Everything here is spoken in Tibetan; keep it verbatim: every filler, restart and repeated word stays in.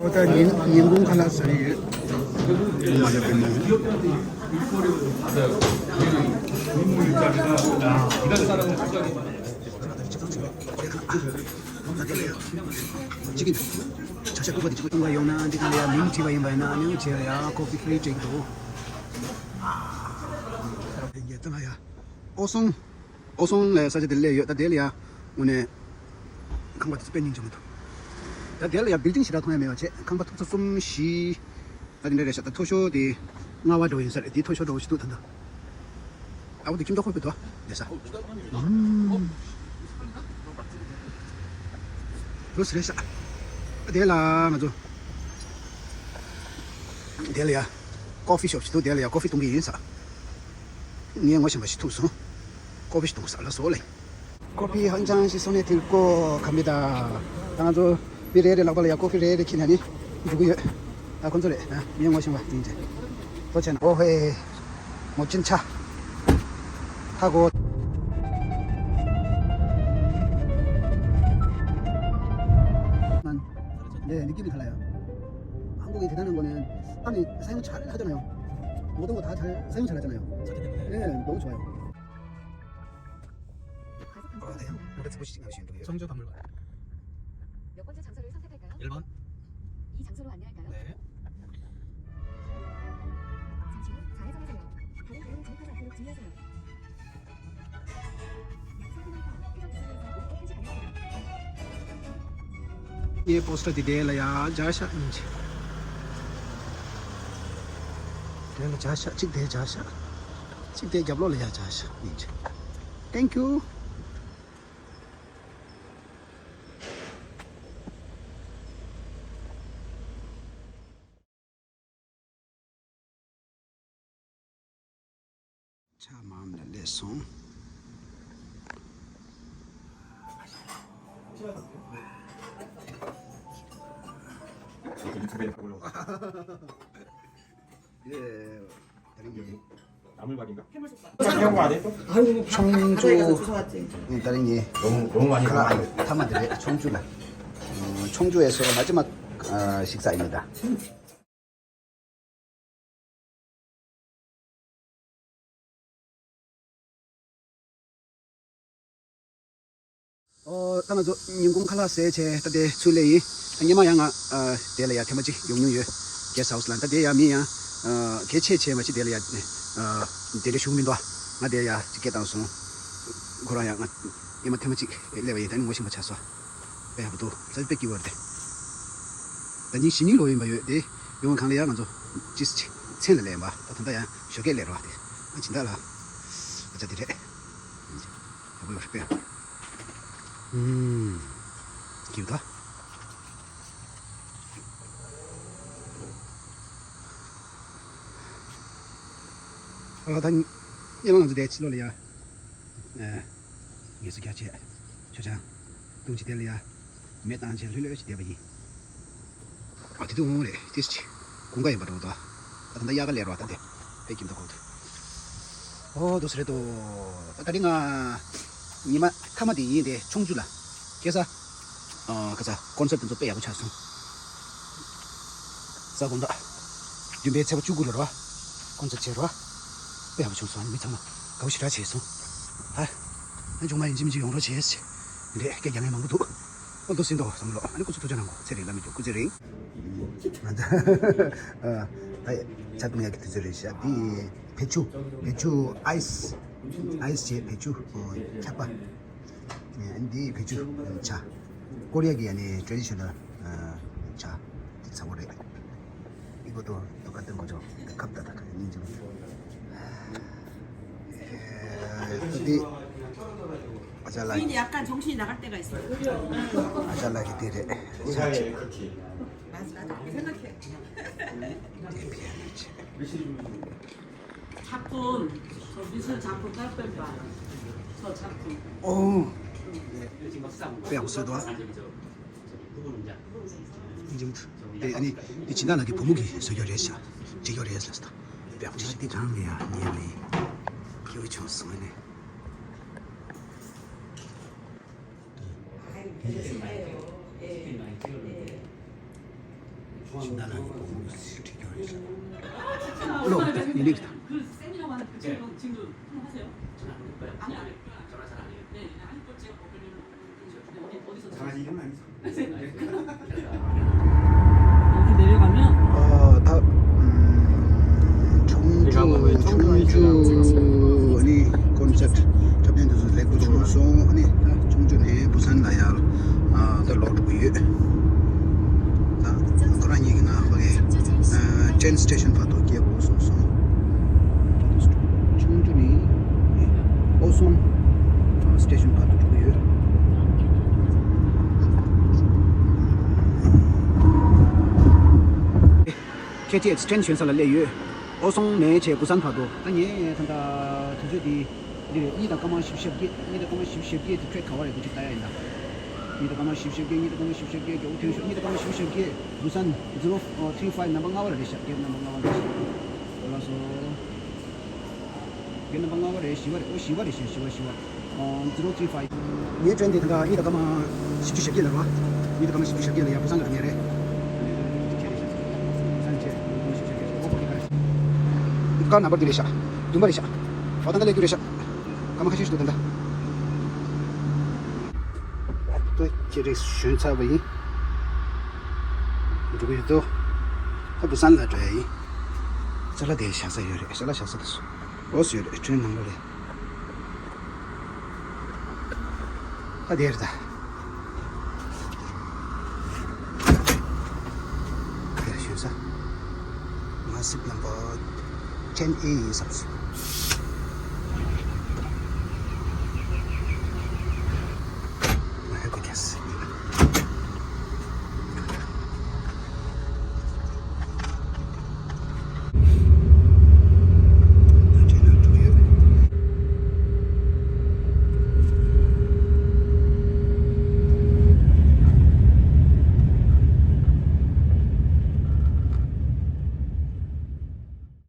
ཨོ་ད་ཉིན་ཉིན་གུང་ཁ་ལག་ཟ་ཡི་ཡོད། མ་ལེ་པའི་མོ། ཅིག་གི་བྱ་ཤ་ཀུ་པ་དེ་ཅིག་གཏོང་ག་ཡོང་ན་འདི་ག་ལ་ཡ་མིང་བྲིས་པ་ཡིན་པ་ཡིན་ན་མིང་བྲིས་ལ་ཡ་ཀོ་ཕི་ཕི་རི་སྤྲད་འདུག་ཨ་ཡ་ད་ང་ཡ་ཨོ་སོང་། ཨོ་སོང་ལ་ས་ཆ་དེ་སླེབས་ཡོད། ད་དེ་ལ་ཡ་དངོས་གནས་ཁང་པ་དེ་ཚོ་དཔེ་སྙིང་རྗེ་མོ་འདུག་ད་དེ་ལ་ཡ་བིལ་ཌིང་ཞེ་དྲག་མཐོང་ཡ་མེད་པ་བྱས། ཁང་པ་ཐུག་ཚོ་གསུམ་བཞི་ད་དེ་འདྲ་རེད་ཤག་ད་མཐོ་ཤོས་དེ་ལྔ་པ་འདྲ་བོ་ཡིན་ས་རེད། དེ་མཐོ་ཤོས་འདྲ་བོ་ཞིག་འདུག་ད་ད་ཨ་བོ་དེ་ཁྱིམ་ཐོག་ཁོལ་པའི་དོ་ལས་ས། ཨམ། འདུག་སེ་རེད་ཤག་དེ་ལ་ང་ཚོ་དེ་ལ་ཡ་ཀོ་ཕི་ཤོབ་ཞིག་འདུག་དེ་ལ་ཡ་ཀོ་ཕི་འཐུང་གི་ཡིན་ས། ངས་ངོ་ཤེས་པ་ཞིག་ཐུག་སོང་། ཀོ་ཕི་ཞིག་འཐུང་ས་ལ་སོ་ལེ། ཀོ་ཕི་ཧང་ཅང་ཞིག་སོང་ནས་དེར་ཀོ་ག་མི་ད། ད་ང་ཚོ་མི་རེ་རེ་ལག་པ་ལ་ཡ་ཀོ་ཕི་རེ་རེ་ཁྱེར་ནས་ནི་འགྲོ་གི་ཡོད། ད་ཁོ་ཚོ་རེད། ད་ངས་ངོ་ཤེས་པ་ཡིན་ཅེ། ཏོ་ཆེ་ན་ཨོ་ཧེ། མོ་ཅིན་ཆ། ཧ་གོ། ང་འདི་འདི་ཀི་མི་ཁ་ལ་ཡ། ཧང་གོ་གི་དེ་ད་ནང་གོ་ནས་ཨ་ནི་ས་ཡོང་ཆ་ལ་ཧ་ཅང་ཡོང་། ངོ་གདོང་གོ་ད་ཆ་ས་ཡོང་ཆ་ལ་ཧ་ཅང་ཡོང་། ཨེ་འདོང་ཆོག་ཡོང་། ཨ་དེ་ཡང་མོ་ཊ་རྫིག་པོ་ཞིག་ང་ཞོན་འདུག་ཡོད། 청주 박물관. 몇 번째 장소를 선택할까요? 일 번. 이 장소로 안내할까요? 네. 잠시 후 좌회전하세요. 다른 도로를 진입하지 않도록 주의하세요. 약 삼 킬로미터 해저 부산에서 오른쪽 표시 방향입니다. ངའི་པོ་སི་ཊར་དེ་དེ་ལ་ཡ་སྦྱར་ཤག་ཡིན་གྱི། དེ་ལ་སྦྱར་ཤག་གཅིག་དེ་སྦྱར་ཤག་གཅིག་དེ་རྒྱབ་ལོགས་ལ་ཡ་སྦྱར་ཤག་ཡིན་གྱི། Thank you. ཆ་མམ་ལ་སླེབས་སོང་། ཡེ། ད་རིང་ངས་ཆོང་ཅུ་ད་རིང་ངས་ཁ་ལག་ཐ་མ་དེ་རེད། ཆོང་ཅུ་ལ་ཆོང་ཅུ་ཨེ་སོ་མ་ཅི་མ་ཞིག་ས་ཡིན་ད། ཨོ། ད་ང་ཚོ་ཉིན་གུང་ཁ་ལག་ཟས་བྱས་ད་དེ་ཚུར་སླེབས་ཡིན། སྔོན་མ་ཡང་ང་ཨ་དེ་ལ་ཡ་ཐེངས་མ་གཅིག་ཡོང་མྱོང་ཡོད། གེ་སི་ཊི་ཧའུ་སི་ལ། ད་དེ་ཡ་མི་ཡང་ཨ་གལ་ཆེ་ཆེ་མ་གཅིག་དེ་ལ་ཡ་ཨ་དེ་འདྲ་བཞུགས་མི་འདུག་ང་དེ་ཡ་གཅིག་སྐད་བཏང་སོང་། ཁོ་རང་ཡང་ང་སྔོན་མ་ཐེངས་མ་གཅིག་སླེབས་པ་ཡིན། ད་ནི་ངོ་ཤེས་པ་ཆགས་སོང་། དཔེ་ཡག་པོ་འདུག་ས་ཆ་དཔེ་སྐྱིད་པོ་རེད། ད་ཉིན་གཞེས་ནིང་ལོག་ཡིན་པ་ཡོད་དེ། ཡོང་བ་གང་ལ་ཡ་ང་ཚོ་ཅིས་ཅིག་མཚན་ལ་སླེབས་པ། ད་ད་ལྟ་ཡང་ཞོགས་ཀས་སླེབས་རོགས་དེ། ཨ་སྦྱིན་བདག་ལ། ཨ་ཅག་དེ་རེད། ཡག་པོ་ཡོད་རེད་དཔེ། ཨུམ། སྐྱིད་པོ་འདུག་ཨ་ད་ཉི་མ་ང་ཚོ་དེ་ཕྱི་ལོགས་ལ་ཡ། ཨ། ངལ་གསོ་རྒྱག་བྱས། ཆོ་ཆང་། བཏུང་བྱས་དེ་ལ་ཡ། མེ་བཏང་བྱས་ལྷོད་ལྷོད་ཅིག་བསྡད་པ་ཡིན། ཨ་དེ་དུས་འོང་རེད་ཏིས་ཅི། དགུན་ཁ་ཡིན་པ་འགྲོ་འདུག་ད་ད་ལྟ་དབྱར་ཁ་སླེབས་རོགས་ད་དེ། ཕེབས་ཀྱིན་འདུག་གོ་འདུག་ཨོ་འདུག་སེ་རེད་འདུག་ད་ད་རིང་ང་ཉི་མ་མཐའ་མ་དེ་ཡིན་ཏེ་ཆོང་ཆུ་ལ། སྐལ་བཟང་། ཨ་ཁ་ཚ་ཀོན་སར་ཊི་དེ་ཚོ་དཔེ་ཡག་པོ་ཆགས་སོང་། གཟའ་དགོང་དག་བདུན་པའི་ཚེས་པ་བཅུ་དགུ་ལ་རོ། ཀོན་སར་ཊི་བྱེད་རོ། དཔེ་ཡག་པོ་བྱུང་སོང་། ཨ་ནི་མི་ཚང་མ་དགའ་པོ་ཞེ་དྲག་བྱས་སོང་། ཧ། ཨ་ནི་ཆུང་མ་ཡིན་གཅིག་མིན་གཅིག་ཡོང་རོགས་བྱས། འདི་རེད་སྐད་རྒྱག་མཁན་མང་པོ་འདུག་ཨོ་འདུག་སེ་འདུག་བསམ་བློ། ཨ་ནི་སྐུ་གཟུགས་ཐུགས་ཅག་གནང་གོ་ཚེ་རིང་བླ་མ་མཆོག་སྐུ་ཚེ་རིང་། ཨ་ད་ཆ་གཏོང་ཡག་གི་དུས་ཚོད་རེད་ཤག་འདི་བེ་ཅུ། བེ་ཅུ་ཨའི་སི། ཨའི་སི་བྱས་བེ་ཅུ་འཁྱག་པ། འདི་བེ་ཅུ་ཇ། ཀོ་རི་ཡ་གི་ཡ་ནི་ཊེ་རེ་ཌི་ཤ་ནལ་ཇ། འདི་ཚ་པོ་རེད། ཨི་གོ་ཏོ་ཏོ་ཀ་ཏན་གོ་ཅོ་ཁབ་ཏ་ཏ་ཁ་ཉིན་ཅིག་འདི་ཨ་ཅག་ལགས་ཀྱི་ཡིན་ཡག་ག་ཆོང་ཤིང་ལ་ཀ་ཏེ་ག་ཨི་སི། ཨ་ཅག་ལགས་ཀྱི་དེ་རེད་ཇ་ཆེ། དེ་ཕི་ཡ་ནི་ཆེ། ཕྱག་སྟོན། སོ་འདི་ཚོ་ཇ་ཕོར་དཀར་སྟོན་པ། སོ་ཕྱག་སྟོན། ཨོ། དཔེ་ཡག་པོ་བཟོས་འདུག་ཨ། ཨིན་ཇིམ་དེ་ཨ་ནི་དེ་སྦྱིན་བདག་ལགས་ཀྱི་བུ་མོ་གིས་བཟོས་ཡོད་རེད་ཤག་བྲིས་ཡོད་རེད་ལབ་སོང་། དཔེ་ཡག་པོ་བྲིས་ཤག་འདི་རང་ལ་ཡང་ཉན་ནས་སྐྱིད་པོ་བྱུང་སོང་ཨ་ནི། ཨ་ནི་ཨ་ནི་ཨ་ནི་ཨ་ནི། ཁྱིམ་ནང་ལ་ཡོད་པ་ཁོང་གིས་ཁྲིད་ཀྱི་ཡོད་རེད་ཤག་ཨ་ལོ། ཡིན་ལིག་དང་། ང་ཚོ་འདིར་ཡོད་པ་མིན། ཨ་ད་ཆུང་ཆུང་ཆུང་ཆུང་ཨ་ནི་ཀོན་སར་ཊི་འཁྲབ་སྟོན་དེ་ཚོ་ལེགས་པོ་བྱུང་སོང་། ཨ་ནི་ད་ཆུང་ཆུང་ནས་བུ་སན་ལ་ཡར་ཨ་ད་ལོག་འགྲོ་གི་ཡོད། ད་ཁོ་རང་གཉིས་ཀྱི་ནང་ཕ་གི་ཨ་ཊྲེན་སི་ཊེ་ཤན་བར་དུ་སྐྱེལ་དགོས་གསུངས་སོང་། ད་དུང་ཆུང་ཆུང་ནས་ཨོ་སོང་སི་ཊེ་ཤན་བར་དུ་འགྲོ་གི་ཡོད། ཁེ་ཊི་ཨེཆ་ཊེན་ཞོན་ས་ལ་སླེབས་ཡོད། ཨོ་སོང་ནས་བྱས་བུ་སན་བར་དུ། ད་ངས་ད་ལྟ་དུས་ཚོད་འདི་འདི་རེད། གཉིས་དང་སྐར་མ་བཞི་བཅུ་ཞེ་བརྒྱད། གཉིས་དང་སྐར་མ་བཞི་བཅུ་ཞེ་བརྒྱད་དེ་ཊེག་ག་བ་རེད་འདུག་ཅིག་ལྟ་ཡ་ཡིན་ད། གཉིས་དང་སྐར་མ་བཞི་བཅུ་ཞེ་བརྒྱད། གཉིས་དང་སྐར་མ་བཞི་བཅུ་ཞེ་བརྒྱད། རྒྱལ་པོ་ཐོན་ཤོག་གཉིས་དང་སྐར་མ་བཞི་བཅུ་ཞེ་བརྒྱད། བུ་སན་ཛི་རོ་ཐི་རི་ཕའིབ་ནམ་བར་ལྔ་བ་རེད་ཤག་གེ་ཊི་ནམ་བར་ལྔ་བ་རེད་ཤག་ལགས་སོ། གེ་ཊི་ནམ་བར་ལྔ་བ་རེད། བཞི་བ་རེད། ཨོ་བཞི་བ་རེད་ཤག་བཞི་བ་བཞི་བ། ཨ་ཛི་རོ་ཐི་རི་ཕའིབ། ངའི་ཊེན་དེ་ད་ལྟ་གཉིས་དང་སྐར་མ་བཞི་བཅུ་ཞེ་བརྒྱད་ལ་རེད་བ། གཉིས་དང་སྐར་མ་བཞི་བཅུ་ཞེ་བརྒྱད་ལ་ཡར་བུ་སན་ལ་འགྲོ་མཁན་རེད། ཀར་ནམ་བར་འདི་རེད་ཤག་བདུན་པ་རེད་ཤག་ཨོ་ད་ལྟ་སླེབས་རྒྱུ་རེད་ཤག་སྐར་མ་ཁ་ཤས་ཤིག་འདུག་ད་ལྟ། ཏོ་ཁྱེད་རིགས་ཞོན་ཚར་བ་ཡིན། འགྲོ་གི་ཡོད་དོ། ད་བུ་སན་ལ་འགྲོ་ཡ་ཡིན། ཅ་ལག་དེ་བཞག་ས་ཡོད་རེད། ཅ་ལག་བཞག་ས་དེ་སུ། ཨོ་སུ་ཡོད་རེད། ཊེན་ནང་ལོགས་རེད། ད་དེར་ད། དེར་ཞུ་ས། ང་སིཊ་ནམ་བར་ཊེན་ཨེ་ཡིན་བསམ་སོང་།